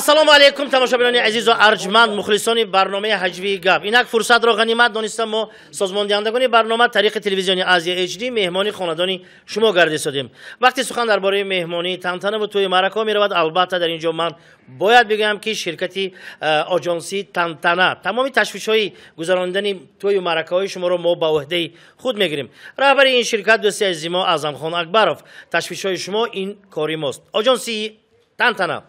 Ассалому алайкум тамошобинони азизу арҷманд, мухлисони барномаи ҳаҷвии гап. Инак фурсатро ғанимат дониста мо созмондиҳандагони барнома тариқи телевизиони Азия HD меҳмони хонадони шумо гардисодем. Вақти сухан дар бораи меҳмонӣ, тантана ва тӯи маъракаҳо меравад, албатта дар ин ҷо ман бояд бигӯям, ки ширкати оҷонсии Тантана тамоми ташвишҳои гузаронидани тӯю маъракаҳои шуморо мо ба ӯҳдаи худ мегирем. Раҳбари ин ширкат дӯсти азизи мо Аъзамхон Акбаров. Ташвишҳои шумо ин кори мост. Оҷонсии Тантана.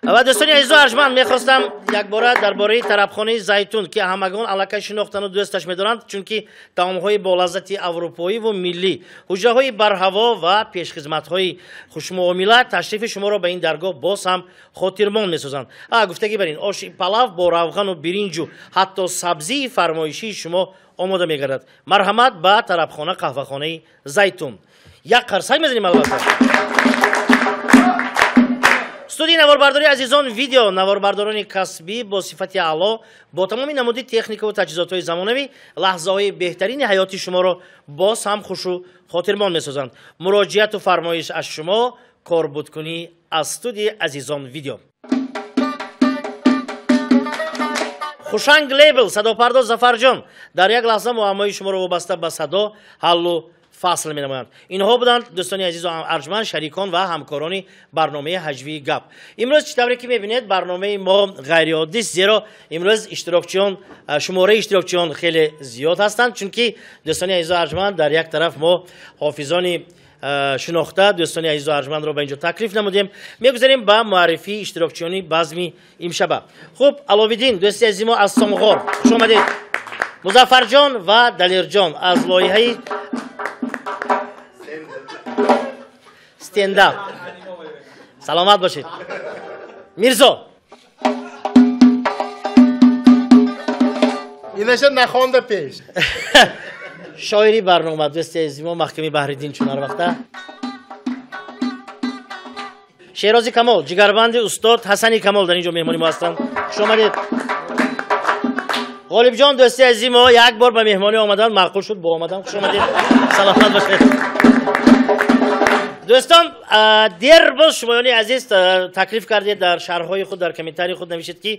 Ва дӯстони азизу арҷманд, мехостам якбора дар бораи тарабхонаи Зайтун, ки ҳамагон аллакай шинохтану дӯсташ медоранд, чунки таомҳои болаззати аврупоӣ ва миллӣ, ҳуҷраҳои барҳаво ва пешхизматҳои хушмуомила ташрифи шуморо ба ин даргоҳ боз ҳам хотирмон месозанд. Гуфтагӣ бар ин оши палав бо равғану биринҷу ҳатто сабзии фармоишии шумо омода мегардад. Марҳамат ба тарабхона қаҳвахонаи Зайтун. Як қарсак мезанем албатта. Студияи наворбардории азизон видео наворбардорони касбӣ бо сифати аъло бо тамоми намуди техника ва таҷҳизотҳои замонавӣ лаҳзаҳои беҳтарини ҳаёти шуморо боз ҳам хушу хотирмон месозанд. Муроҷиату фармоиш аз шумо, корбудкунӣ аз студияи азизон видео. Хушанг лейбл садопардоз Зафарҷон дар як лаҳза муаммои шуморо вобаста ба садо ҳаллу фасл менамоянд. Инҳо буданд дӯстони азизу арҷманд, шарикон ва ҳамкорони барномаи ҳаҷвии гап. Имрӯз чӣ тавре ки мебинед, барномаи мо ғайриоддист, зеро имрӯз иштирокчиён, шумораи иштирокчиён хеле зиёд ҳастанд, чунки дӯстони азизу арҷманд, дар як тараф мо ҳофизони шинохта дӯстони азизу арҷмандро ба инҷо таклиф намудем. Мегузарем ба муаррифии иштирокчиёни базми имшаба. Хуб, Аловиддин дӯсти азизи мо аз Сомғор, хуш омадед. Музаффарҷон ва Далерҷон аз лоиҳаи стендап. Саломат бошед. Мирзо. Инаша нахонда пеш. Шоири барнома дӯсти азизи мо Маҳками Баҳриддин чун ҳар вақта. Шерози Камол, ҷигарбанди устод Ҳасани Камол дар инҷо меҳмони мо ҳастанд. Хуш омадед. Ғолибҷон, дӯсти азизи мо, як бор ба меҳмонӣ омадан маъқул шуд, бо омадан. Хуш омадед. Саломат бошед. Дӯстон, дер боз шумоёни азиз таклиф кардед дар шарҳҳои худ, дар комментарии худ навишед, ки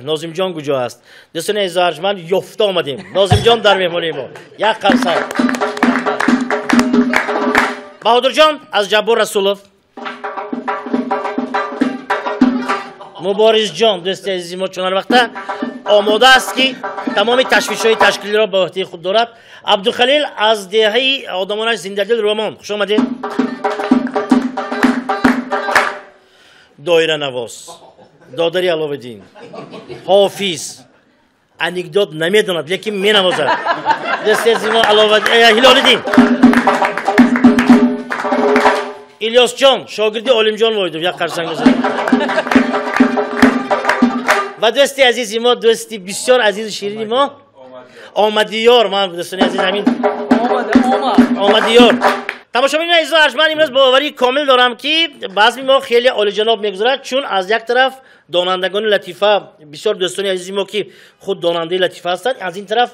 Нозимҷон куҷо аст. Дӯстони азиз, арҷманд, ёфта омадем. Нозимҷон дар меҳмонии мо. Як қарсак. Баҳодурҷон аз Ҷаббор Расулов. Муборизҷон, дӯсти азизи мо, чун ҳар вақта омода аст, ки тамоми ташвишҳои ташкилиро ба уҳдаи худ дорад. Абдухалил аз деҳаи одамонаш зиндадил Ромон. Хуш омадед. Доиранавоз, додари Аловиддин, ҳофиз, анекдот намедонад, лекин менавозад. Дӯсти азизи мо Ҳилолиддин. Илёсҷон, шогирди Олимҷон Воҳидов, як қарсанг бизанед. Ва дӯсти азизи мо, дӯсти бисёр азизу ширини мо, Омадиёр. Ман дӯстони азиз ҳамин Омадиёр. Тамошобинони азизу арҷманд, имрӯз боварии комил дорам, ки базми мо хеле олиҷаноб мегузарад, чун аз як тараф донандагони латифа, бисёр дӯстони азизи мо, ки худ донандаи латифа ҳастанд, аз ин тараф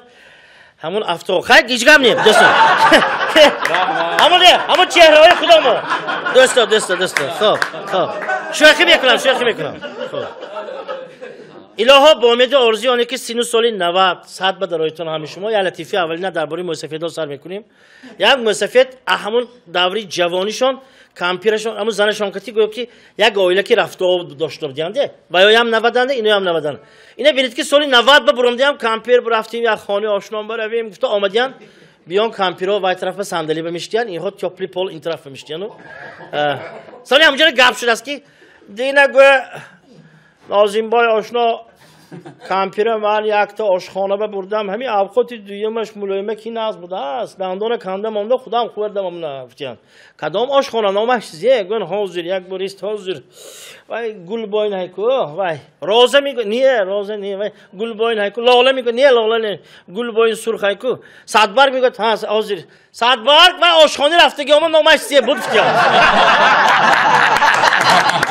ҳамон авто. Хай, ҳеҷ гап не, дӯстон. Ҳамон не, ҳамон чеҳраҳои худамо. Дӯсто, дӯсто, дӯсто. Хоб, хоб. Шӯхӣ мекунам, шӯхӣ мекунам. Хоб. Илоҳо, бо умеди орзуи оне, ки сину соли 90 100 ба дароитон ҳами шумо, як латифаи аввалина дар бораи мӯйсафедҳо сар мекунем. Як мӯйсафед ҳамон даври ҷавонишон, кампирашон, ҳамон занашон кати гӯё, ки як оила ки рафту дошта будиянде, ва ёям наваданда, иноям наваданд. Ина бинед, ки соли 90 ба буромдиям, кампир рафтим, як хонаи ошном баравем, гуфта омадиян, биён кампиро вай тараф ба сандалӣ ба мештиян, инҳо тёплый пол ин тараф ба мештияну. Соли ҳамонҷо гап шудааст, ки дина гӯя Нозимбой ошно кампира ман якта ошхона ба бурдам, ҳамин авқоти дуюмаш мулоима ки наз будааст, дандона канда монда, худам хӯрдам амна гуфтиян. Кадом ошхона номаш зе? Гӯн ҳозир, як борист ҳозир. Вай гулбойн ҳайку, вай роза мегӯ, не, роза не, вай гулбойн ҳайку, лола мегӯ, не, лола не, гулбойн сурх ҳайку. Садбарг мегӯяд, ҳа, ҳозир. Садбарг вай ошхона рафтаги ома номаш зе буд гуфтиян.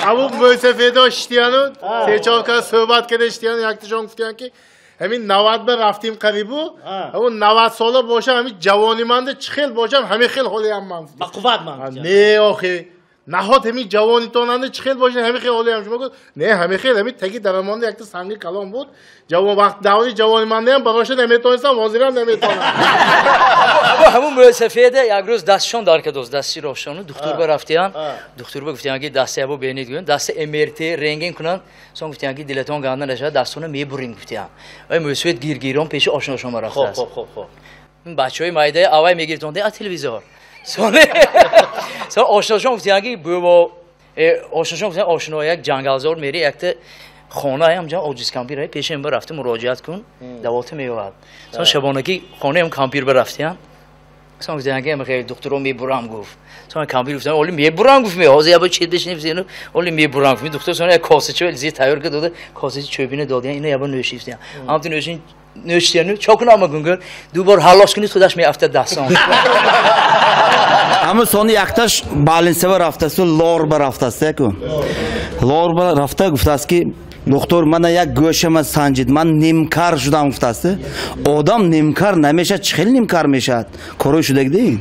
Ҳамун мӯйсафедо шитияну се-чор кас суҳбат карда шитияну якташон гуфтиян, ки ҳамин 90 ба рафтим қарибу, ҳамун 90 сола бошам, ҳамин ҷавониманда чӣ хел бошам, ҳамин хел ҳолиям ман. Ба қувват ман. Не, охи. Наҳот ҳамин ҷавонитонанда чӣ хел бошам, ҳамин хел ҳолиям. Шумо гуфт, не, ҳамин хел, ҳамин таги даромонда якта санги калон буд. Ҷавон вақт даври ҷавонимандаям бароша наметонистам, ҳозирам наметонам. Ҳамун мӯйсафеда як рӯз дастшон дар кадост, дасти рошону духтур ба рафтиян, духтур ба гуфтиян, ки дасти ябо бенид гӯян, дасти МРТ рентген кунанд, сон гуфтиян, ки дилатон ганда нашавад, дастона мебурин гуфтиян. Вай мӯйсафед гиргирон пеши ошношон ба рафтааст. Хоб, хоб, хоб. Бачаҳои майдаи авай мегирифтонда аз телевизор. Сон ошношон гуфтиян, ки бо ошношон гуфтиян, ошно як ҷангалзор мери, якта хонаам ҷа оҷиз кампир пеши ба рафта муроҷиат кун, давота меёбад. Сон шабонаки хонаам кампир ба рафтиян. Сон гуфтиян, ки хеле духтуро мебурам гуфт. Сон кампир гуфтиян, оли мебурам гуфт, ҳозир ябо чет бишнем, оли мебурам гуфт. Духтур сон як косача зир тайёр карда дода, косача чӯбина додиян, ина ябо нӯшифтиян. Ҳамту нӯшин нӯшитияну чо кунам гунгӯр, ду бор ҳаллос кунӣ худаш меафтад дастон. Ҳамун сони якташ балинсева рафтасту лор ба рафтаст, яку. Лор ба рафта гуфтааст, ки духтур, мана як гӯшама санҷид, ман нимкар шудам гуфтааст. Одам нимкар намешавад, чӣ хел нимкар мешавад? Корой шудагди?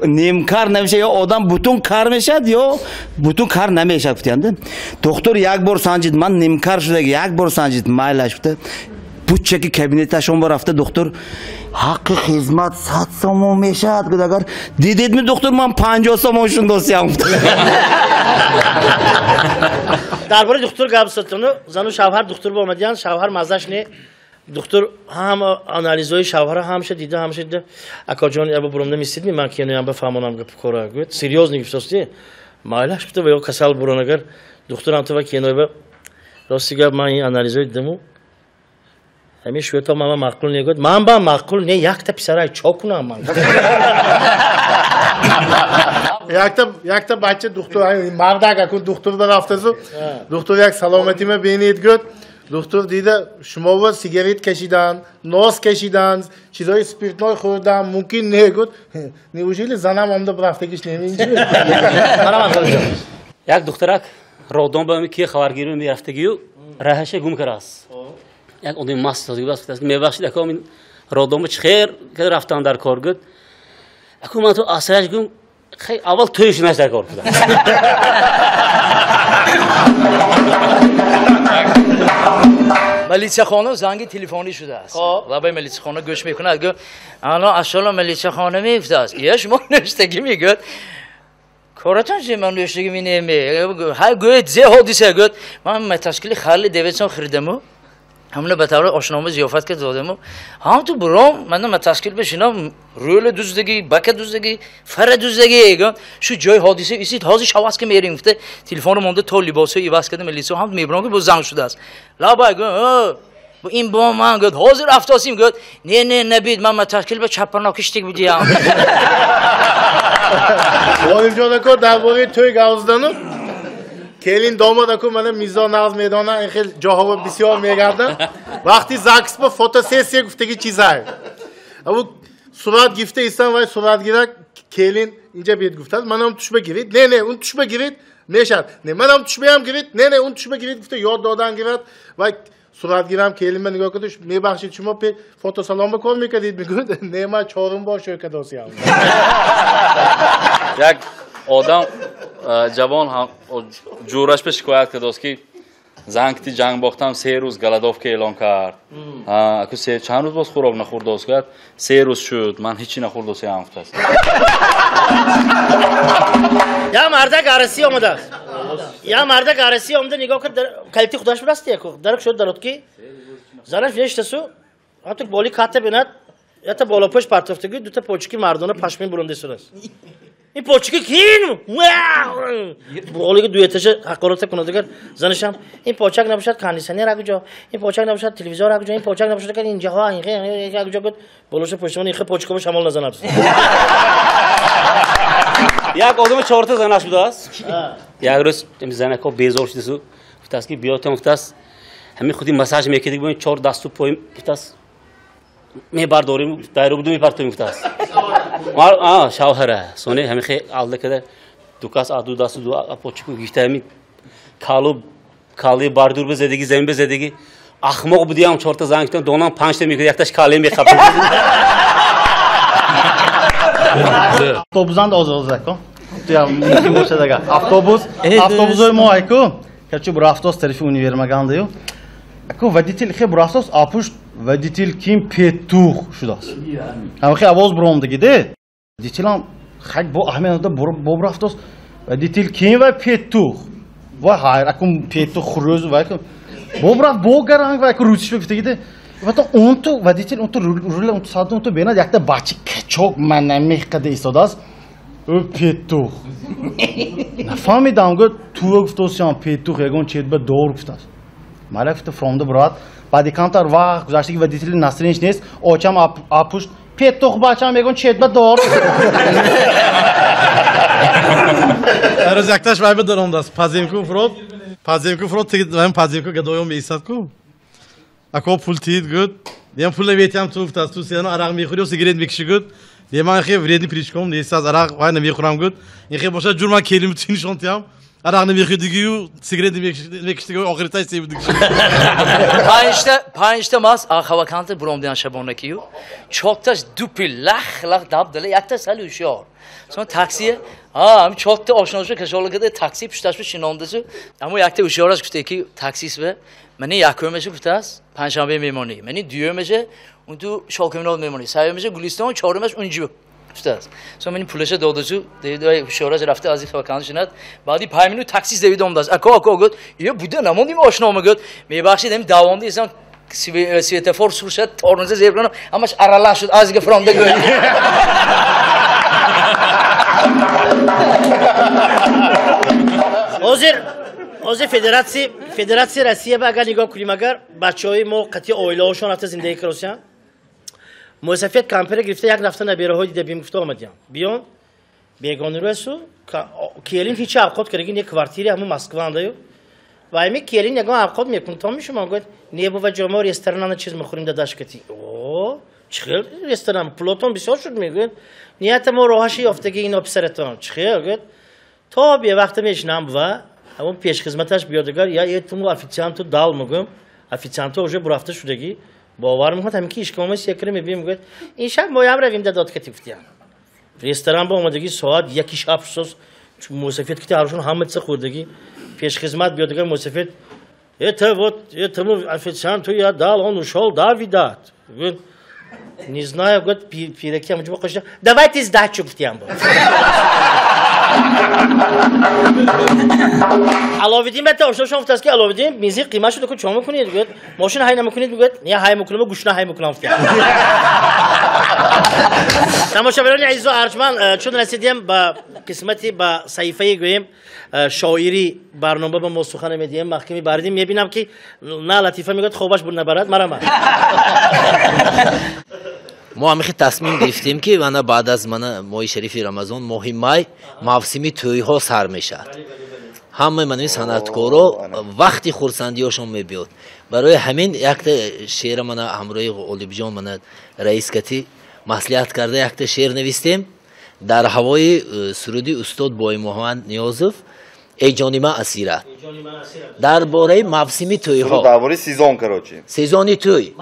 Нимкар намешавад, ё одам бутун кар мешавад, ё бутун кар намешавад гуфтиянд. Духтур як бор санҷид, ман нимкар шудаги, як бор санҷид, майлаш гуфта. Пуччаки кабинеташон ба рафта духтур ҳаққи хизмат 100 сомон мешавад гуфт, агар дидедми духтур, ман 50 сомон шундосиям гуфт. Дар бораи духтур гап сотону зану шавҳар духтур ба омадиян, шавҳар маззаш не, духтур ҳама анализҳои шавҳара ҳамаша дида, ҳамаша дида. Акоҷон, ябо буромда мистидми, ман кеноям ба фаҳмонам гап кора гуфт. Серьёзно гуфтости? Майлаш гуфта, ва ё касал бурон агар духтурам ту ва кенояба рости гап ман ин анализҳои дидаму ҳамин шӯето ман маъқул не гуфт. Ман ба маъқул не, якта писарай чо кунам ман. Якта бача духтур, мардак акун духтур ба рафтасу, духтур як саломатима бинед гуфт. Духтур дида шумо сигарет кашидан, нос кашидан, чизои спиртной хӯрдан мумкин не гуфт. Неужели занам омда бурафтагиш не? Як духтарак роддом ба ки хабаргирӣ мерафтагию раҳаша гум кардааст. Як одами маст гуфт: мебахшид, ако мин роддома чӣ хер рафтан дар кор гуфт. Ако ман ту асраш гум, хай аввал тӯй шунаш дар кор гуфт. Милитсияхона занги телефонӣ шудааст. Лабаи милитсияхона гӯш мекунад, гӯ ано ассалом милитсияхона мегуфтааст. Ия шумо нӯштагӣ мегӯяд. Коратон чи ман нӯштагӣ менеме? Ҳай гӯед зе ҳодиса гӯяд. Ман маташкили халли деветсон хирдаму. Ҳамна ба таври ошнома зиёфат кард додаму. Ҳам ту буром, ман маташкил бишинам, рӯли дуздагӣ, бака дуздагӣ, фара дуздагӣ гӯяд. Шу ҷои ҳодиса исид, ҳозир шавас ки мерем гуфта, телефону монда то либосҳо иваз карда милитсия ҳам мебурам ки боз занг шудааст. Лабай гӯяд, ин бо ман гӯяд, ҳозир афтосим гӯяд. Не, не, набид, ман маташкил ба чаппаноки штик будиям. Ғолибҷон ако дар бораи тӯй гап задану келин домод ако мана Мирзо нағз медонад, ин хел ҷоҳоро бисёр мегардад. Вақти ЗАГС ба фотосессия гуфтаги чизай. Абу сурат гирифта истам вай суратгирак келин инҷа бед гуфтад, манам тушба гирид, не, не, он тушба гирид, мешад. Не, манам тушбаям гирид, не, не, он тушба гирид гуфта ёд додан гирад. Вай суратгирам келинма нигоҳ кард, мебахшид, шумо фотосалон ба кор мекардид? Мегӯяд, не, ман чорум бор шӯй кардосиям. Як одам ҷавон ҷӯраш ба шикоят кардааст ки зангти ҷанг бохтам, 3 рӯз голодовка эълон кард. Аку чанд рӯз боз хӯрок нахӯрдааст? Гуфт 3 рӯз шуд, ман ҳечи нахӯрдосиям гуфтааст. Я мардак арасӣ омадааст. Я мардак арасӣ омада нигоҳ кард, калити худаш бурасти яку. Дарк шуд дарот ки занаш нештасу, ҳатто боли ката бинад, ята болопӯш партофтагӣ, дута почки мардона пашмин бурунда истодааст. Ин почки кин? Болиги дуэташа ҳақората кунад агар занашам ин почак набошад кондиционер агуҷо, ин почак набошад телевизор агуҷо, ин почак набошад агар инҷаҳо ин агуҷо гуфт, болоша пуштимон ин почкаба шамол назанад. Як одами чорта занаш будааст. Як рӯз занако безор шудасу гуфтааст ки биётон гуфтааст, ҳамин худи массаж мекардик, бо чор дасту пой гуфтааст мебардорим, дайро буду мепартоем гуфтааст. Шавҳара соне ҳамин хе алда када дукас аду дасту ду почку гифта ҳамин калу кали бардур ба задагӣ, замин ба задагӣ, ахмоқ будиам чорта зан гуфтам, донам панҷта мекард, якташ кале мехапид. Автобусанд оз ако. Мумкин бошад агар. Автобус, автобусои мо айку, качу бурафтос тарафи универмагандаю. Ако водитель хе бурафтос, апушт водитель ким петух шудааст. Ҳам хе овоз буромдагиде. Водителам хак бо аҳмед бо бурафтос, водитель ким ва петух. Ва хайр, ако петух хурӯз ва айку. Бо бурафт бо гаранг ва айку русиш гуфтагиде. Потом он ту водитель, он ту руля, он ту саду, он ту бенад якта бачи качок манамих қада истодааст. Ӯ петух. Нафаҳмидам, гӯяд, туро гуфтосиям петух, ягон чет ба дор гуфтааст. Мара гуфта фронда бурад. Баъди камтар вақт гузаштаги водители настроениш нест, очам апушт петух бачам ягон чет ба дор. Рӯз якташ вай ба даромдааст. Пазимку фурод, пазимку фурод, пазимку гадоём меистад ку. Ако пул тид гуд, дем пул наметиам ту гуфтааст, ту сену арақ мехӯри, сигарет мекиши гуд. Дем ман хе вредный привычком нест, аз арақ вай намехӯрам гуд. Ин хе бошад ҷур ман келим ту нишон тиям. Арақ намехӯри дигию сигарет намекиши дигию охиритай себу дигиш. Панҷта мас ахаваканта буромдиан шабонакию. Чотташ дупи лах лах даб дала, якта сали ҳушёр. Сон таксия, ҳам чотта ошношу кашола карда такси пушташбу шинондасу. Аммо якта ҳушёраш гуфта ки таксист бе мани якумаша гуфтааст панҷшанбе мемонӣ, мани дуюмаша он ту шокиминол мемонӣ, сеюмаша Гулистон, чорумаш унҷу гуфтааст. Сон мани пулаша додасу, ҳушёраш рафта аз хавакан шинад. Баъди 5 минут таксист давид омадааст. Ако ако гуфт, ё буда намондим ошнома гуфт, мебахшид ҳам давонди инсон светофор сур шуд, тормоза зер кунам, ҳамаш аралаш шуд, аз дига фронда гуфт. Ҳозир Федератсияи Россия ба агар нигоҳ кунем, агар бачаҳои мо қатъи оилаҳошон рафта зиндагӣ каросиянд, муассафият кампера гирифта як рафта набераҳои дида бим гуфта омадиям. Биён бегонирӯясу келин ҳичи авқот кардаги не квартири ҳамун Москваандаю. Ва ами келин ягон авқот мекунтон шумо гуфт не бува ҷомо ресторана чиз мехӯрем дадаш кати. О, чӣ хел ресторан пулотон бисёр шуд мегӯяд. Нията мо роҳаши ёфтаги ино писаратон. Чӣ хел гуфт. То бевақта мешинам бува ҳамон пешхизматаш биёдагар я этуму официанту дал мегӯям. Официанту уже бурафта шудаги. Бовар мекунад ҳамин ки ишкома секре мебием мегӯяд ин шаб моям равим дадот кати гуфтиям. Ресторан ба омадагӣ соат 1 шаб сос мусафед ки ҳаршон ҳама чиз хӯрдагӣ пешхизмат биёдагар мусафед это вот этому официанту я дал, он ушел, да, видать. Говорит, не знаю, говорит, пираки амҷо қошда. Давайте сдачу гуфтиям бо. Аловиддин бета ошно гуфтааст ки Аловиддин бензин қимат шуда ку чо мекунед? Гуфт мошин ҳай намекунед? Гуфт не ҳай мекунам, гӯшна ҳай мекунам гуфтиям. Тамошобинони азизу арҷманд, чун расидем ба қисмати ба саҳифаи гӯем шоири барнома ба мо сухан медиҳем, маҳками бардим мебинам ки на латифа мегӯяд, хобаш бур набарад, марама. Мо ҳамихи тасмим гирифтем ки мана баъд аз мана моҳи шарифи Рамазон, моҳи май, мавсими тӯйҳо сар мешавад. Ҳамаи манаи санъаткоро вақти хурсандиёшон мебиёд. Барои ҳамин якта шеъра мана ҳамроҳи Ғолибҷон мана раис кати маслиҳат карда якта шеър навистем дар ҳавои суруди устод Боймуҳаммад Ниёзов «Эй ҷони ман асират», дар бораи мавсими тӯйҳо. Дар бораи сезон, короче. Сезони тӯй.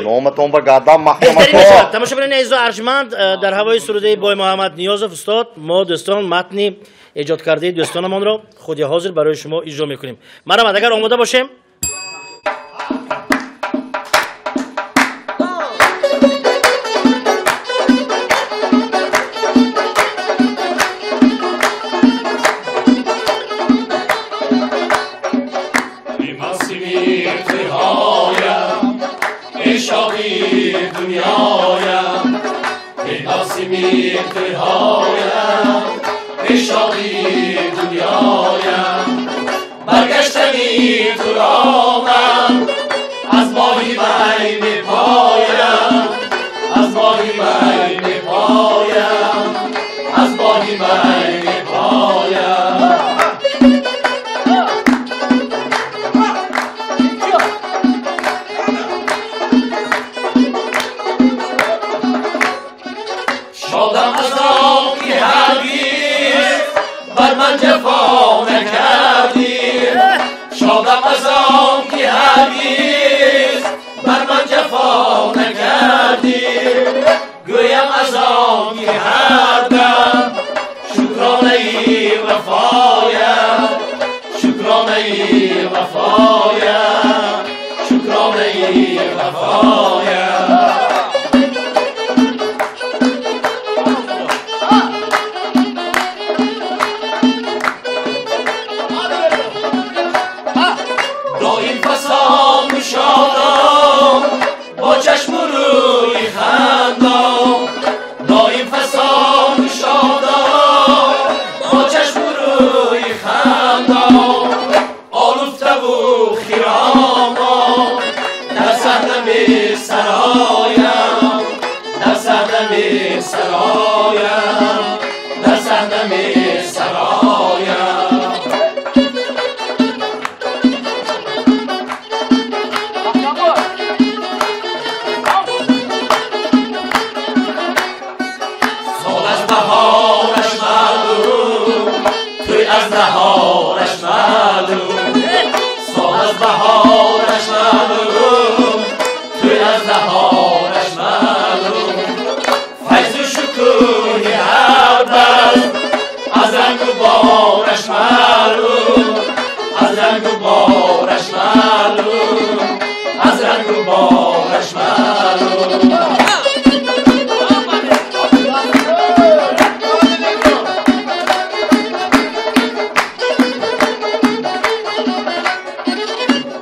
Номатон ба гадам маҳкаматон. Тамошобинони азизу арҷманд, дар ҳавои суруди Боймуҳаммад Ниёзов устод мо дӯстон матни эҷод кардаи дӯстонамонро худи ҳозир барои шумо иҷро мекунем. Марҳамат, агар омода бошем.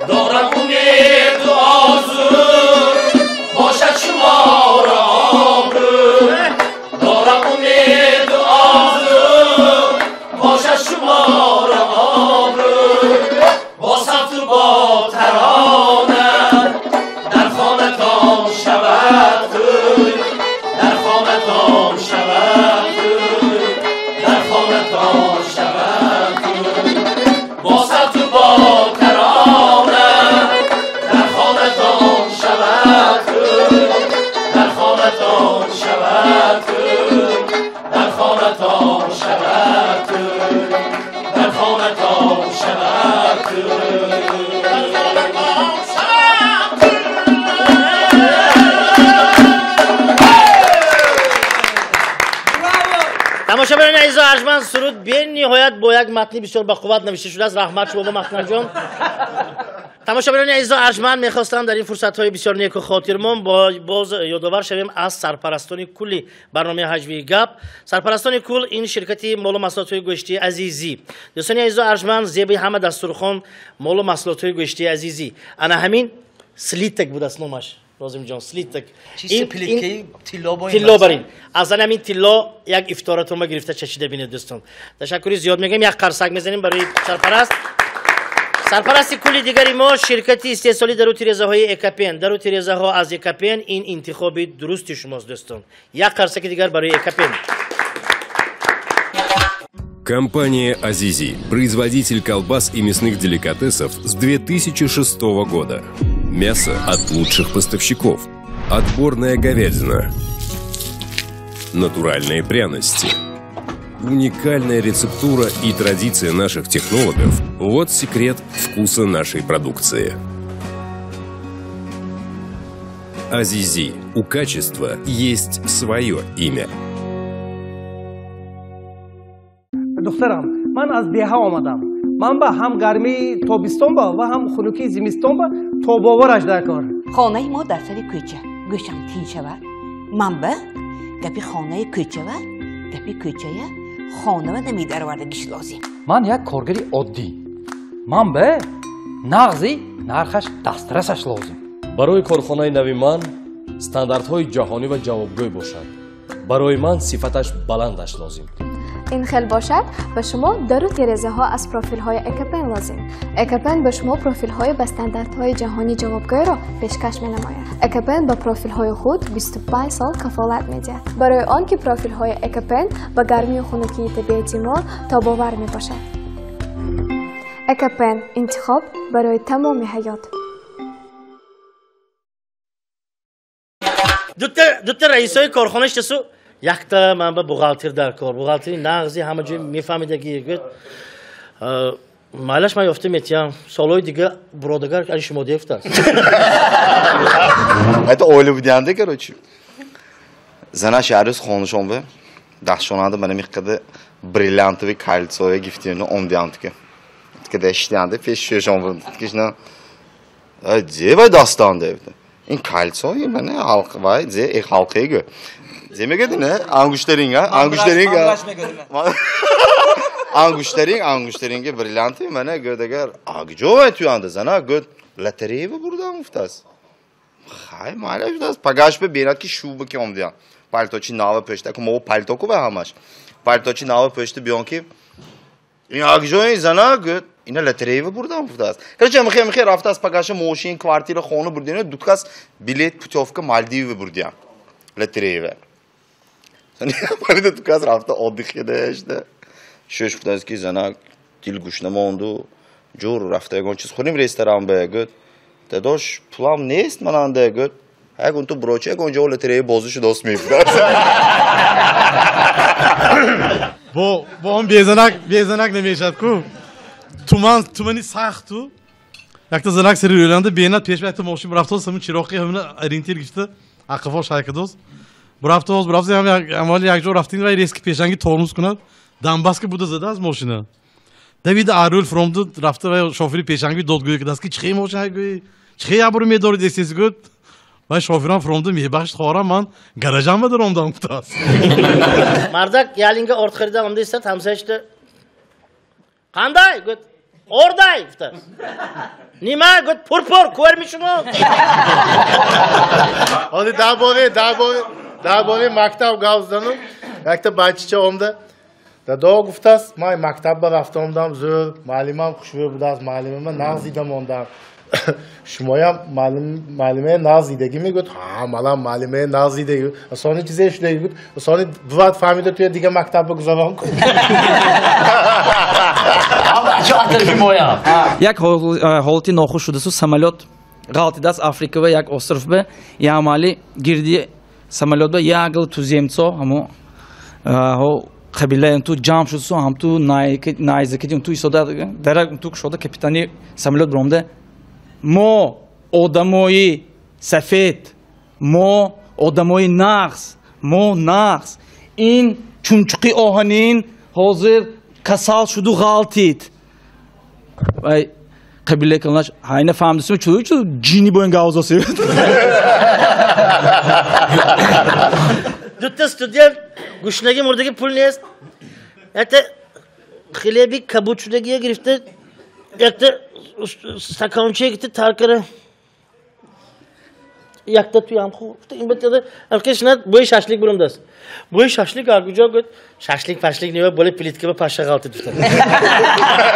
Дорам азизу арҷманд, суруд бениҳоят бо як матни бисёр бақувват навишта шудааст. Раҳмат шумо, Маҳкамҷон. Тамошобинони азизу арҷманд, мехостам дар ин фурсатҳои бисёр неку хотирмон боз ёдовар шавем аз сарпарастони кулли барномаи ҳаҷвии гап. Сарпарастони кул ин ширкати молу маҳсулотҳои гӯштии Азизӣ. Дӯстони азизу арҷманд, зеби ҳама дастурхон молу маҳсулотҳои гӯштии Азизӣ. Ана ҳамин слиток будааст номаш. Розимҷон, слиток. Тилло барин. Аз ҳамин тилло як ифторатонро гирифта чашида бинед, дӯстон. Ташаккури зиёд мегӯем, як қарсак мезанем барои сарпараст. Сарпарасти кулли дигари мо ширкати истеҳсоли дару тирезаҳои Экапен. Дару тирезаҳо аз Экапен ин интихоби дурусти шумост, дӯстон. Як қарсаки дигар барои Экапен. Компания «Азизи» – производитель колбас и мясных деликатесов с 2006 года. Мясо от лучших поставщиков. Отборная говядина. Натуральные пряности. Уникальная рецептура и традиция наших технологов – вот секрет вкуса нашей продукции. «Азизи» – у качества есть свое имя. Духтарам, ман аз деҳа омадам. Ман ба ҳам гармии тобистон ба ва ҳам хунукии зимистон ба тобовараш дар кор. Хонаи мо дар сари кӯча. Гӯшам тин шавад. Ман ба гапи хонаи кӯчава, гапи кӯчая хонава намедаровардагиш лозим. Ман як коргари оддӣ. Ман ба нағзи нархаш дастрасаш лозим. Барои корхонаи нави ман стандартҳои ҷаҳонӣ ва ҷавобгӯй бошад. Барои ман сифаташ баландаш лозим. Ин хел бошад, ба шумо дару терезаҳо аз профилҳои Экапен лозим. Экапен ба шумо профилҳои ба стандартҳои ҷаҳонӣ ҷавобгӯйро пешкаш менамояд. Экапен ба профилҳои худ 25 сол кафолат медиҳад. Барои он ки профилҳои Экапен ба гармию хунукии табиати мо тобовар мебошад. Экапен – интихоб барои тамоми ҳаёт. Дута раисои корхона иштасу якта ман ба бухгалтер дар кор. Бухгалтери нағзи ҳама ҷой мефаҳмидаги. Гӯяд, майлаш ман ёфта метиҳам. Солҳои дига буродагар али шумо дефтааст. Это оила будианде, короче. Занаш ярӯз хонашон бе дастшонанда мана миққада бриллиантовый кольцое гифтину омдианд ки. Тикада шиштианде пеш шӯшон бе. Тикишна зе вай дастанда. Ин кольцое мана ҳалқа вай зе э ҳалқае гӯ. Зе мегӯди не? Ангуштаринга, ангуштаринга. Ангуштаринг, ангуштаринги бриллианти мана гӯд агар агҷо вай туянда зана гӯд лотерея бурдам гуфтааст. Хай майла шудааст. Пагаш бе бенад ки шуба ки омдиян. Пальточи нава пӯшта, ку мо пальто ку вай ҳамаш. Пальточи нава пӯшта биён ки ин агҷо ин зана гӯд ина лотерея бурдам гуфтааст. Короче, михе михе рафтааст пагаша мошин, квартира, хона бурдиан, ду кас билет, путёвка Малдивы бурдиан. Лотерея. Парида ду кас рафта отдых кардашта. Шӯш гуфтааст ки зана дил гӯш намонду, ҷур рафта ягон чиз хӯрем ресторан ба гӯд. Дадош пулам нест мананда гӯд. Ягон ту брочи ягон ҷо лотерея бозӣ шудост мегуфтааст. Бо он безанак безанак намешад ку. Туман тумани сахту. Якта занак сари рӯланда бенад пеш якта мошин рафтост, ҳамин чироқи ҳамин ориентир гирифта ақифо шайкадост. Бурафтост, бурафтост, ҳам як ҷо рафтин ва резки пешанги тормоз кунад. Дамбаска буда задааст мошина. Давида арул фромду рафта ва шофери пешанги додгӯй кардааст ки чихе мошина гӯй, чихе ябру медорид эсес гӯд. Ва шоферам фромду мебахшид хоҳарам ман гаражам даромдам гуфтааст. Мардак ялинга орд харида омда истад, ҳамсояшда қандай гӯд, ордай гуфтааст. Нима гӯд, пурпур кӯрми шумо. Ҳозир дар бораи мактаб гап задану якта бачача омда дадо гуфтааст, ман мактаб ба рафта омдам, зӯр муаллимам хушрӯй будааст, муаллимама нағз дида мондам. Шумоям муаллимаи нағз дидагӣ мегӯяд? Ҳа, манам муаллимаи нағз дидагӣ. Сони чизе шудагӣ гуд, сони бувад фаҳмида туя дига мактаб ба гузарон кун. Як ҳолати нохуш шудасу самолёт ғалтидааст Африка ва як остров ба ямали гирди самолёт ба як гил туземцо ҳамо қабила ту ҷамъ шудсу ҳам ту найзакиди ту истода дарак ту кушода капитани самолёт биромда мо одамои сафед, мо одамои нағз, мо нағз, ин Чумчуқи оҳанин ҳозир касал шуду ғалтид. Вай қабилаи калонаш ҳайна фаҳмидисми чу чу ҷини бо ин гавзоси. Дутта студент гушнаги мурдаги пул нест. Якта хлеби кабуд шудагия гирифта, якта стаконча гирифта тар кара. Якта туям хуб. Ин бетада алкашнат бӯи шашлик бурамдаст. Бӯи шашлик аргуҷо гуфт, шашлик пашлик не боле плитка ба паша ғалтид.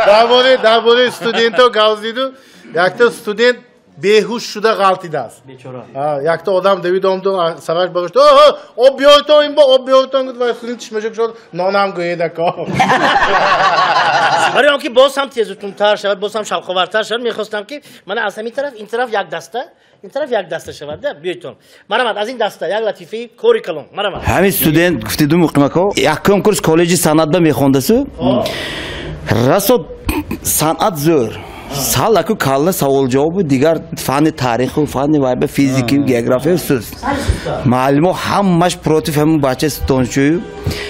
Дар бораи студентҳо гавзиду якта студент беҳуш шуда ғалтидааст. Бечора. Якта одам давид омду сараш багашт. Оҳо, об биёртон ин бо об биёртон гуфт ва студент чишмаша кушод, нонам гӯед ако. Барои он ки боз ҳам тезутунтар шавад, боз ҳам шавқовартар шавад, мехостам ки мана аз ҳамин тараф, ин тараф як даста, ин тараф як даста шавад. Биёйтон. Марамад аз ин даста як латифаи кори калон. Марамад. Ҳамин студент гуфтиду муқимако, якум курс коллеҷи санъат ба мехондасу. Расо санъат зӯр. Сал аку калла савол ҷавобу дигар фанни таъриху фанни вайба физикию географию суст. Муаллимо ҳамаш против ҳамин бача донишҷӯю.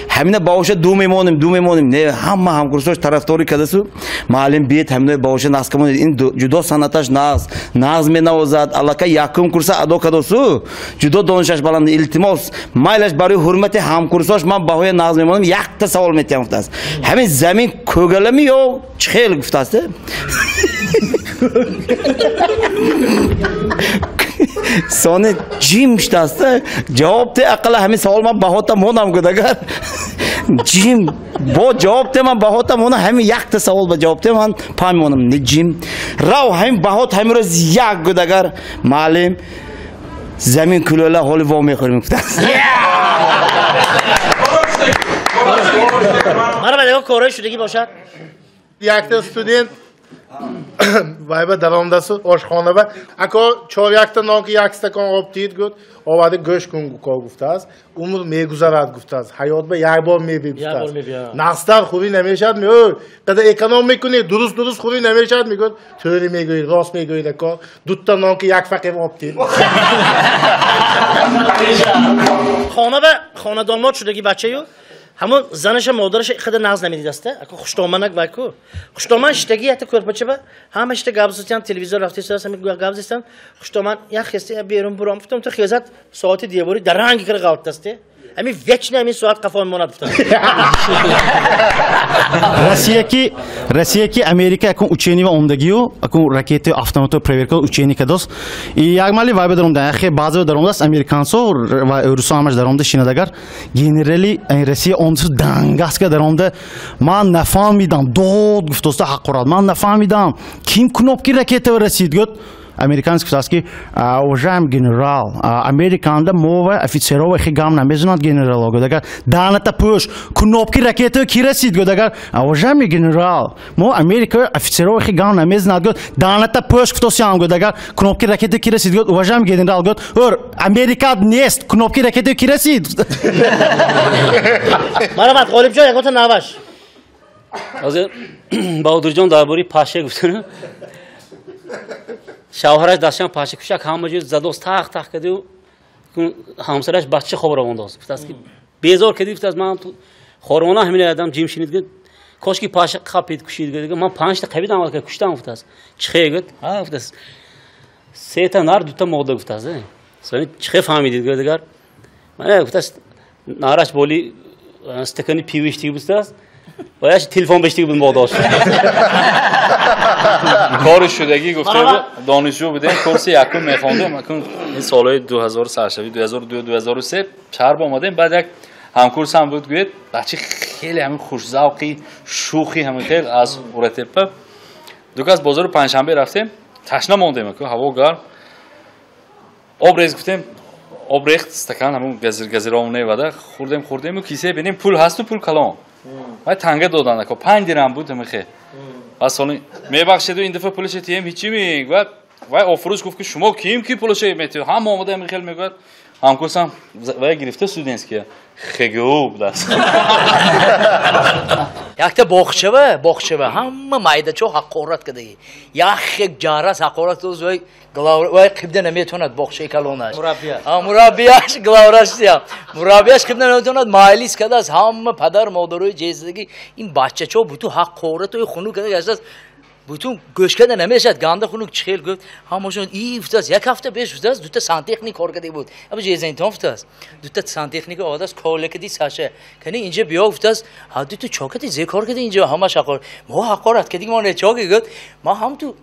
Ҳамина баоша ду мемонем. Не, ҳама ҳамкурсош тарафдорӣ кардасу. Муаллим биед ҳаминои баоша нағз камонед. Ин ҷудо санъаташ нағз менавозад. Аллакай якум курса адо кардосу. Ҷудо донишаш баланд. Илтимос, майлаш барои ҳурмати ҳамкурсош ман баҳоя нағз мемонам. Якта савол метиҳам гуфтааст. Ҳамин замин кӯгалами ё чӣ хел гуфтааст? Сони ҷим шудааст. Ҷавоб те ақалла ҳамин савол ман баҳота монам гуд агар. Ҷим бо ҷавоб те ман баҳота монам ҳамин якта савол ба ҷавоб те ман пай монам. Не ҷим. Рав ҳамин баҳот ҳамин рӯз як гуд агар муаллим замин кулола ҳоли во мехӯрем гуфтааст. Мара ба корҳои шудагӣ бошад. Якта студент вайба даромдасу ошхонаба ако чор якта нон ки як стакон об тиид гуфт, оварда гӯш кун ко гуфтааст. Умр мегузарад гуфтааст. Ҳаёт ба як бор меби гуфтааст. Нағзтар хӯрӣ намешавад меӯ. Қадар эконом мекунӣ, дуруст дуруст хӯрӣ намешавад мегӯяд. Тӯри мегӯӣ, рост мегӯӣ ако. Дутта нон ки як фақир об тиид. Хона ба хонадонмод шудагӣ бачаю ҳамон занаша модараша иқадар нағз намедидаст. Ако хуштоманак вай ку. Хуштоман шитаги якта кӯрпачаба ҳама шита гап зистан, телевизор рафтистан, ҳама гап зистан. Хуштоман як хеста берун буром гуфтам, ту хезат соати деворӣ даранги кара ғалтдаст. Ҳамин вечно ҳамин соат қафо мемонад гуфтам. Россия ки Америка акун учени ва омдагию, акун ракети автомато проверка учени кадос. И як мали вай бадаромда, яхе баъзе даромдаст американсо ва русо ҳамаш даромда шинадагар. Генерали Россия омдасу дангаска даромда. Ман нафаҳмидам, дод гуфтоста ҳаққурат. Ман нафаҳмидам, ким кнопки ракета расид гуфт. Американец гуфтааст ки уважаемый генерал, американда мова офицерова хи гам намезанад генерало гуфт. Агар даҳаната пӯш, кнопки ракета ки расид гуфт. Агар уважаемый генерал, мо Америка офицерова хи гам намезанад гуфт. Даҳаната пӯш гуфтосиам гуфт. Агар кнопки ракета ки расид гуфт. Уважаемый генерал гуфт. Ор Америка нест, кнопки ракета ки расид. Марҳамат Ғолибҷон, ягонта наваш. Ҳозир Баҳодурҷон дар бораи паша гуфтан. Шавҳараш дастшам паша кушак ҳама ҷой задост тах тах кардю ҳамсараш бача хоб равондост. Гуфтааст ки безор кардӣ, гуфтааст ман хорона ҳамин адам ҷим шинид гуфт. Кошки паша қапид кушид гуфт. Ман панҷта қабидам алка куштам гуфтааст. Чихе гуфт? Ҳа гуфтааст. Сета нар дута мода гуфтааст. Сони чихе фаҳмидид гуфт дигар. Мана гуфтааст нараш боли стакани пиво иштиги гуфтааст. Бояш телефон бештиги буд модош. Кори шудагӣ гуфта донишҷӯ будем, курси якум мехондем. Акун ин солҳои 2000 саршавӣ, 2002, 2003 шаҳр омадем. Баъд як ҳамкурсам буд, гӯяд бача хеле ҳамин хушзавқи, шӯхи ҳамин хел аз Уратепа. Ду кас бозори панҷшанбе рафтем, ташна мондем, аку ҳаво гарм. Об рез гуфтем, об рехт стакан ҳамун газировне вада хӯрдем, хӯрдему кисе бинем пул ҳасту пул калон. Вай танга додан аку 5 дирам буд ҳамин хел. Баъд соли мебахшеду ин дафъа пулаше тием ҳичи мегӯяд. Вай офрӯз гуфт ки шумо ким ки пулаше метиҳед? Ҳама омада ҳамин хел мегӯяд. Ҳамкурсам вай гирифта студентския. ХГУ будааст. Якта боғчава, боғчава, ҳама майдачо ҳақорат кадаги. Як ҷарас ҳақорат вай вай қибда наметавонад боғчаи калонаш. Мураббияш. А мураббияш главраш я. Мураббияш қибда наметавонад майлис кадас ҳама падар модарои ҷездаги ин бачачо бутун ҳақоратои хунук кадаги астас. Бутун гӯшкада намешад, ганда хунук чихел гуфт, ҳамашон и уфтас, як ҳафта пеш уфтас, дута сантехник кор карда буд. Аба ҷезентон уфтас. Дута сантехника омадас, колекади саша. Кани инҷа биё уфтас, ҳа дута чокади зе кор карда инҷа ҳамаш ҳақор. Мо ҳақорат кардик, мо не чоки гуфт, ма ҳам ту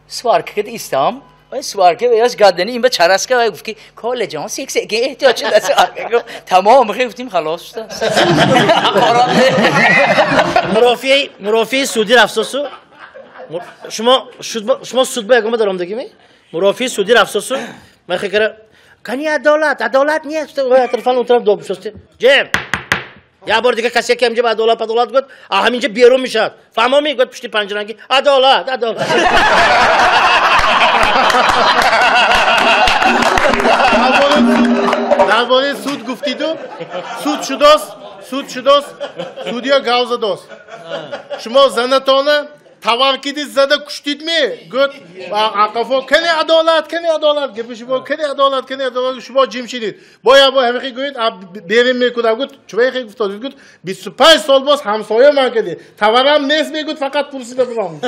сварка карда истам. Вай сварка ваяш гадани ин ба чараска вай гуфт ки коле ҷон секс ки эҳтиёҷ шуда сварка гуфт. Тамом хел гуфтим халос шуда. Ҳақорат. Мурофиаи мурофиаи суди рафсосу шумо суд ба ягома даромдагӣ ме? Мурофиаи суди рафсосу ман хекара кани адолат, адолат нест. Атрофан он тараф доб шосте. Ҷем. Я бор дига касе ки инҷа ба адолат адолат гуфт, а ҳаминҷа берун мешавад. Фаҳмомӣ гуфт пушти панҷаранги адолат, адолат. Дар бораи суд гуфтиду, суд шудост, суд шудост, судья гав задост. Шумо занатона товар киди зада куштид ми? Гуфт ақафо кани адолат, кани адолат, гапи шумо кани адолат, кани адолат, шумо ҷим шидид. Боя бо ҳамихи гӯед, берин мекунам. Гуфт, чувай хе гуфтодид? Гуфт, 25 сол боз ҳамсоя ман кади. Товарам нест мегуфт, фақат пурсида будам.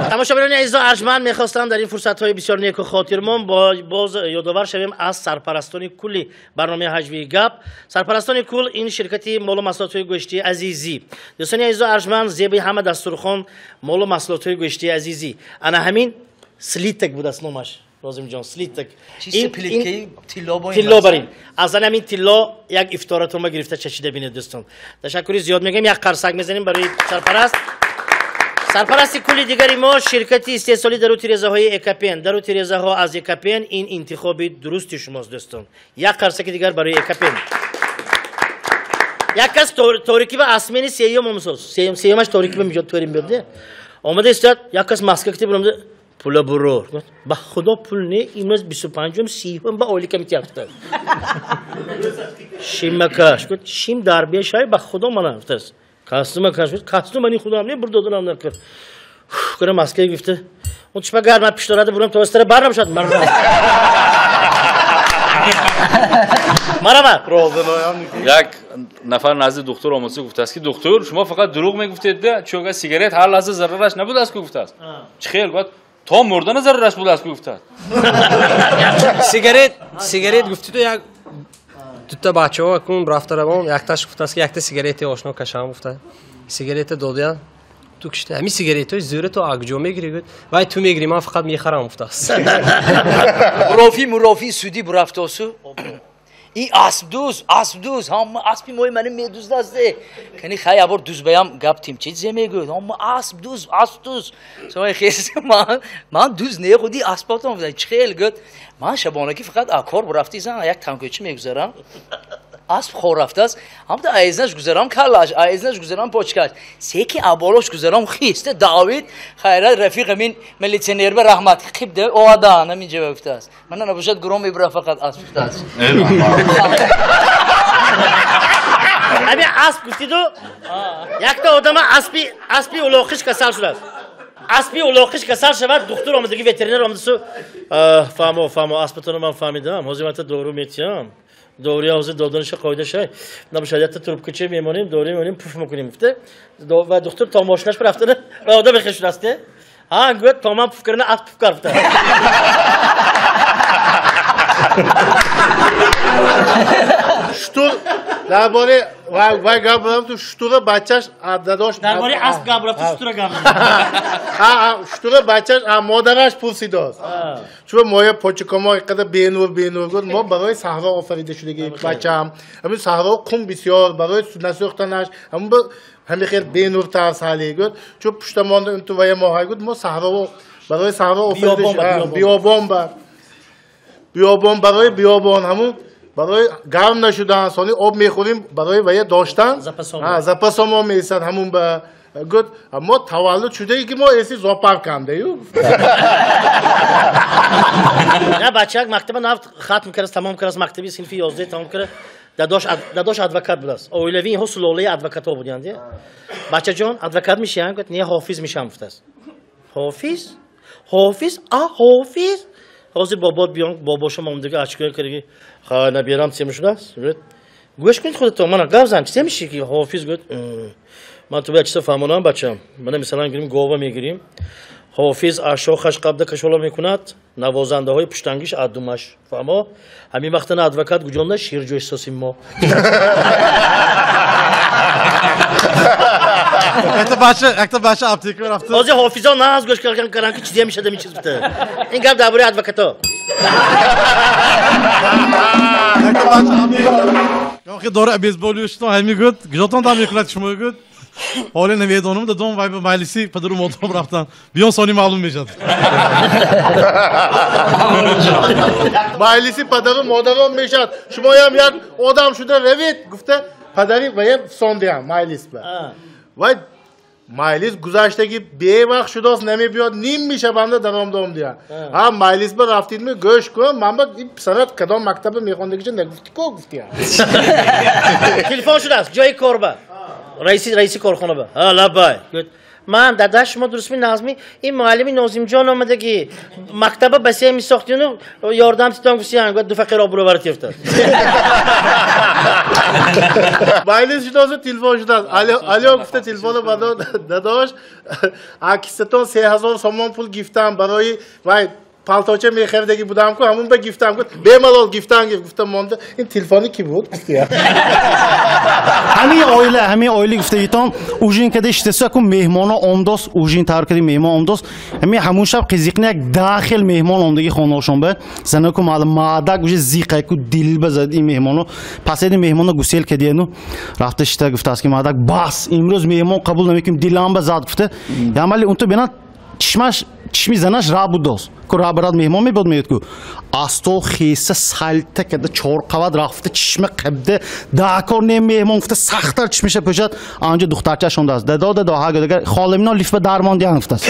Тамошобинони азизу арҷманд, мехостам дар ин фурсатҳои бисёр неку хотирмон боз ёдовар шавем аз сарпарастони кулли барномаи ҳаҷвии гап. Сарпарастони кул ин ширкати молу маҳсулотҳои гӯштии Азизӣ. Дӯстони азизу арҷманд, зеби ҳама дастурхон молу маҳсулотҳои гӯштии Азизӣ. Ана ҳамин слиток будааст номаш. Розимҷон, слиток. Чизи плиткаи тилло бо ин тилло барин. Аз ан ҳамин тилло як ифторатонро гирифта чашида бинед дӯстон. Ташаккури зиёд мегӯем, як қарсак мезанем барои сарпараст. Сарпарасти кулли дигари мо ширкати истеҳсоли дару тирезаҳои Экапен. Дару тирезаҳо аз Экапен ин интихоби дурусти шумост дӯстон. Як қарсаки дигар барои Экапен. Як кас торикӣ ба асмени сеюм омсоз. Сеюмаш торикӣ ба миҷод торим биёд. Омада истод, як кас маска кити бурамда пула бурур. Ба худо пул не, имрӯз 25-ум, 30-ум ба ойлика митиям. Шимакаш. Шим дар бешай ба худо мана гуфтааст. Кастума каш, кастума ни худам не бурдодунам накар. Кара маска гирифта. Он чипа гарма пишторада бурам то остара барам шад. Марама. Як нафар назди духтур омадсу гуфтааст ки духтур, шумо фақат дурӯғ мегуфтед, чунки сигарет ҳар лаҳза зарараш набудааст ку гуфтааст. Чӣ хел гуфт? То мурдана зарараш будааст ку гуфтааст. Сигарет, сигарет гуфтиду як дута бачаҳо кун рафта равон, якташ гуфтааст ки якта сигарети ошно кашам гуфта. Сигарета додиян. Ту кишта ҳамин сигаретҳои зӯра то акҷо мегирӣ гуфт. Вай ту мегирӣ, ман фақат мехарам гуфтааст. Мурофи мурофи суди бурафтосу. И асп дуз, асп дуз, ҳама аспи мои мани медуздааст. Кани хай абор дузбаям гап тим чи зе мегӯяд. Ҳама асп дуз, асп дуз. Сои хес ман дуз не худи аспатон гуфта. Чӣ хел гуфт? Ман шабонаки фақат акор бурафти зан як танкӯчи мегузарам. Асп хор рафтааст. Ҳамта айзнаш гузарам каллаш, айзнаш гузарам почкаш. Секи аболош гузарам хиста давид. Хайрат рафиқ амин милитсионер ба раҳмат қибда оадан ҳамин ҷо гуфтааст. Мана набошад гуром мебура фақат асп гуфтааст. Ҳамин асп гуфтиду якта одама аспи улоқиш касал шудааст. Аспи улоқиш касал шавад, духтур омадаги ветеринар омадасу фаҳмо, фаҳмо, аспатонро ман фаҳмидам. Ҳозир ман та дору метиҳам. Дория ҳозир доданиша қоида шай. Набошад якта трубкача мемонем, дория мемонем, пуф мекунем гуфта. Ва духтур то мошинаш рафтана ва одам бехеш шудааст. Ҳа, гуфт то ман пуф кардана асп пуф кард гуфта. Шутур дар бораи вай гап бурафту шутура бачаш дадош дар бораи асп гап бурафту шутура гап. Ҳа, шутура бачаш модараш пурсидааст. Чун моя почукамо иқадар бенур бенур гуфт, мо барои саҳро офарида шудагӣ бачаам. Ҳамин саҳро қум бисёр барои насӯхтанаш, ҳамин ҳамин хел бенуртар саҳле гуфт. Чун пушта монда инту вая моҳай гуфт, мо саҳро барои саҳро офарида биёбон ба биёбон барои биёбон ҳамун барои гарм нашудан, сони об мехӯрем барои вая доштан, запасомо меистад ҳамун ба гуфт, мо таваллуд шудае ки мо эси зоопаркам даю. На бачак мактаба нафт хатм кард, тамом кард, мактаби синфи 11 тамом кард. Дадош адвокат будааст. Оилавии инҳо сулолаи адвокатҳо буданд. Бачаҷон, адвокат мешиям? Гуфт, не, ҳофиз мешам, гуфтааст. Ҳофиз? Ҳофиз? А, ҳофиз? Ҳозир бобот биён, бобошам омдага ачкоя кардаги, ха, наберам се мешудааст? Гуфт, гӯш кунед худатон, мана гап зан, чизе меши ки ҳофиз? Гуфт, ман ту бояд чизо фаҳмонам, бачам. Мана мисалан гирим, гова мегирим. Ҳофиз ашохаш қабда кашола мекунад, навозандаҳои пуштангиш аддумаш. Фаҳмо? Ҳамин вақтана адвокат гуҷонда ширҷо эҳсосим мо. Якта бача аптека рафта. Ҳозир ҳофизо наз гӯш кардан ки чизе мешада ин чиз гуфта. Ин гап дар бораи адвокато. Якта бача аптека. Дора бейсболиштон ҳами гуфт, гуҷотон дам мекунад шумо гуфт. Ҳоле намедонам, дадом вай ба маҷлиси падару модарам рафтан. Биён сони маълум мешавад. Маҷлиси падару модарам мешавад. Шумоям як одам шуда равед, гуфта падари вая фисондиям маҷлис ба. Вай маҷлис гузаштаги бевақт шудост намебиёд, ним мешаванда даромдом диям. Ҳа, маҷлис ба рафтидми, гӯш кун, ман ба писарат кадом мактаба мехондагиша нагуфти ко гуфтиям. Телефон шудааст, ҷои корба. Раиси корхона ба. Ҳа, лаббай. Ман дада шумо дурустми назми ин муаллими Нозимҷон омадаги мактаба ба се мисохтину ёрдам титон гусиян гуфт ду фақир обрӯ варат ёфтад. Маҷлис шудааст, телефон шудааст. Алё гуфта телефоно ба дадош, акисатон 3000 сомон пул гифтам барои вай палточа мехаридаги будам ку ҳамун ба гифтам гуфт бемалол гифтан гуфта монда ин телефони ки буд гуфтия. Ҳамин оила гуфтагитон ужин када иштасу аку меҳмоно омдос ужин тайёр кади меҳмон омдос ҳамин ҳамун шаб қизиқни як дахел меҳмон омдаги хонаошон ба занаку маадак уже зиқ аку дил ба зад ин меҳмоно пасади меҳмоно гусел кадияну рафта шита гуфтааст ки маадак бас имрӯз меҳмон қабул намекунем дилам ба зад гуфта ямали унту бинад чишмаш чишми занаш ра будост ку ра барад меҳмон мебод меёд ку аз то хеса салта када чор қават рафта чишма қабда даакор не меҳмон гуфта сахттар чишмаша пӯшад анҷо духтарчааш ондааст дадо дадо ҳа гӯдагар холамино лифт ба дармон диҳан гуфтааст.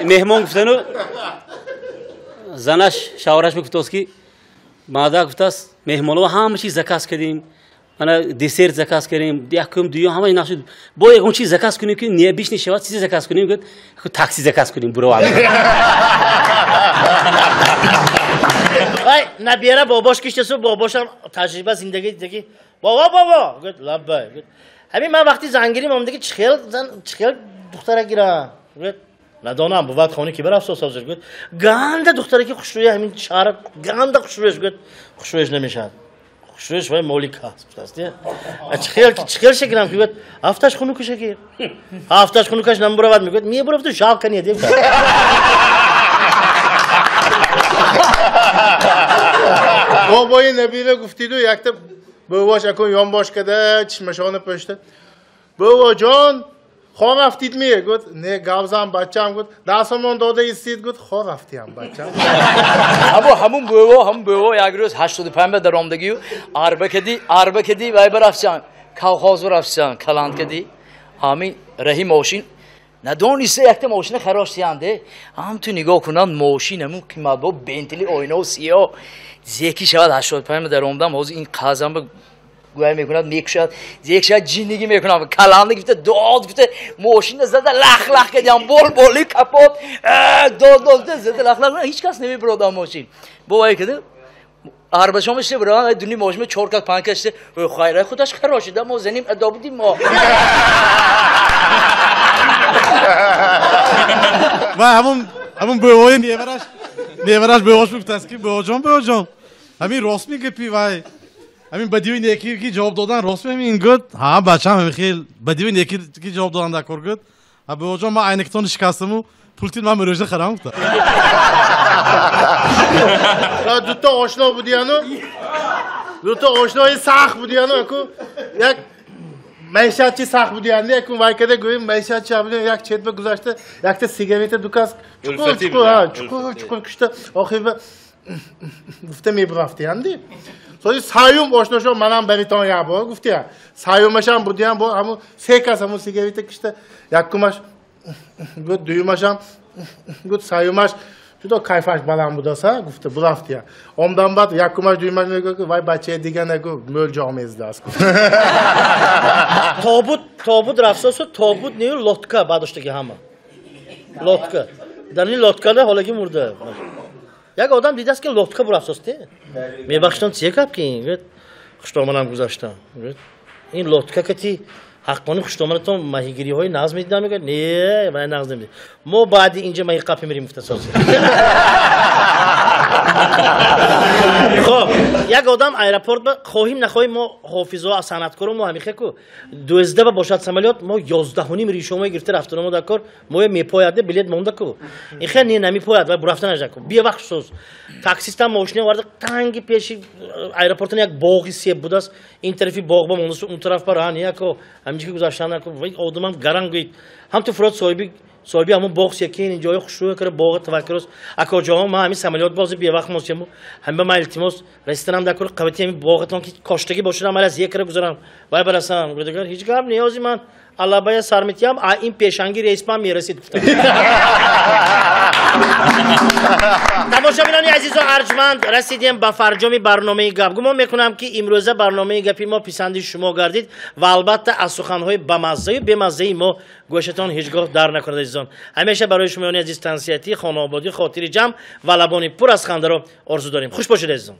Меҳмон гуфтану занаш шавҳараш мегуфтааст ки мада гуфтааст меҳмонҳо ҳама чиз заказ кардем, ана десерт заказ кардем, якум дуюм ҳама нашуд, бо ягон чиз заказ кунем ки небиш нешавад, чизе заказ кунем, гуфт такси заказ кунем буро. Вай набера бобош киштасу бобошам таҷриба зиндагӣ дидаги бобо бобо гуфт лаббай гуфт ҳамин ман вақти зангирим омдаги чихел зан чихел духтара гирам гуфт надонам бувад хони ки барафсос ҳозир гуфт ганда духтара ки хушрӯя ҳамин шаҳра ганда хушрӯяш гуфт хушрӯяш намешавад хушрӯяш вай молик аст гуфтааст чихел шагирам ки гуфт ҳафташ хунукаша гир ҳафташ хунукаш намебуравад мегӯяд мебуравду жалко не дем. Бобои набира гуфтиду якта бувош акун ёнбош када чишмашона пӯшта бувоҷон хор рафтидми гуфт не гавзам бачам гуфт 10 сомон дода истид гуфт хор рафтиям бачам. Або ҳамун буво як рӯз 85 ба даромдагию арба кади вай барафтиан колхоз барафтиан каланд кади ҳамин раҳи мошин надониста якта мошина хароштиянде ҳам ту нигоҳ кунанд мошин ҳамун қиматбо бентли оинао сиёҳ зеки шавад 85 даромдам ҳозир ин қазам ба гӯя мекунад мекушад зек шавад ҷиннигӣ мекунам каланда гифта дод гифта мошина зада лах лах кардиам бол боли капот дод дод зада лах лах ҳеҷ кас намебуродам мошин бо вай када арбашон шуда буран дуни мошина 4 кас 5 кас шуда хайра худаш харошида мо заним адо будим мо. Вай ҳамун бувои невараш бувош гуфтааст ки бувоҷон бувоҷон ҳамин рост мегӯпи вай ҳамин бадиви неки ки ҷавоб додан рост мемин гуфт ҳа бачам ҳамин хел бадиви неки ки ҷавоб додан дар кор гуфт ҳа бувоҷон ман айнакитонро шикастаму пултин ман мурӯжа харам гуфта. Дуто ошно будияну дуто ошнои сахт будияну аку як маишатчи сахт будиянд якун вай када гӯем маишатчи будиян як чет ба гузашта якта сигарета дукас чуқур чуқур чуқур чуқур кушта охир ба гуфта мебурафтиянди сои саюм ошношон манам баритон як бор гуфтия саюмашам будиян бо ҳамун се кас ҳамун сигарета кушта якумаш гуфт дуюмашам гуфт саюмаш Ҷудо кайфаш баланд будаса, гуфта бурафтия. Омдан баъд якумаш дуюмаш мегӯяд ки вай бачаи дига нагу мӯл ҷо мездааст. Тобут, тобут рафсосу тобут нею лодка баъдоштаги ҳама. Лодка. Дар ин лодкада ҳолаги мурда. Як одам дидааст ки лодка бурафсост те. Мебахшитон чие гап ки ин? Гӯяд, хуштоманам гузаштам. Гӯяд, ин лодка кати ҳаққони хуштоманатон маҳигириҳои нағз медидам? Мегӯяд, не, вай нағз намедид. Мо баъди инҷа маҳи қапи мерем гуфта соз. Хоб, як одам аэропорт ба хоҳим нахоҳим мо ҳофизо аз санъаткоро мо ҳамихе ку 12 ба бошад самолёт мо 11:30 ришомои гирифта рафтаномо дар кор моя мепояд билет монда ку ин хе не намепояд ва бурафта нажда ку бия вақт соз таксистам мошина оварда танги пеши аэропортон як боғи себ будааст ин тарафи боғ ба мондасу он тараф ба раҳ неяко ҳаминҷи ки гузаштан наку вай одамам гаранг гӯид ҳам ту фурод соҳиби соҳиби ҳамон боғ секин ин ҷои хушрӯ кара боғ таваккурос акоҷоҳо ман ҳамин самолёт бози бевақт мосему ҳамин ба ман илтимос расиданам дар кор қабати ҳамин боғатон ки коштагӣ бошадам ман аз як кара гузарам вай барасам гӯдагар ҳеҷ гап ниёзи ман аллабая сар метиҳам а ин пешанги рейсман мерасид гуфтам. Тамошобинони азизу арҷманд, расидем ба фарҷоми барномаи гап. Гумон мекунам ки имрӯза барномаи гапи мо писанди шумо гардид ва албатта аз суханҳои бамаззаю бемаззаи мо гӯшатон ҳеҷ гоҳ дар накунад азизон. Ҳамеша барои шумоёни азиз тансиҳатӣ, хонаободӣ, хотири ҷамъ ва лабони пур аз хандаро орзу дорем. Хуш бошед азизон.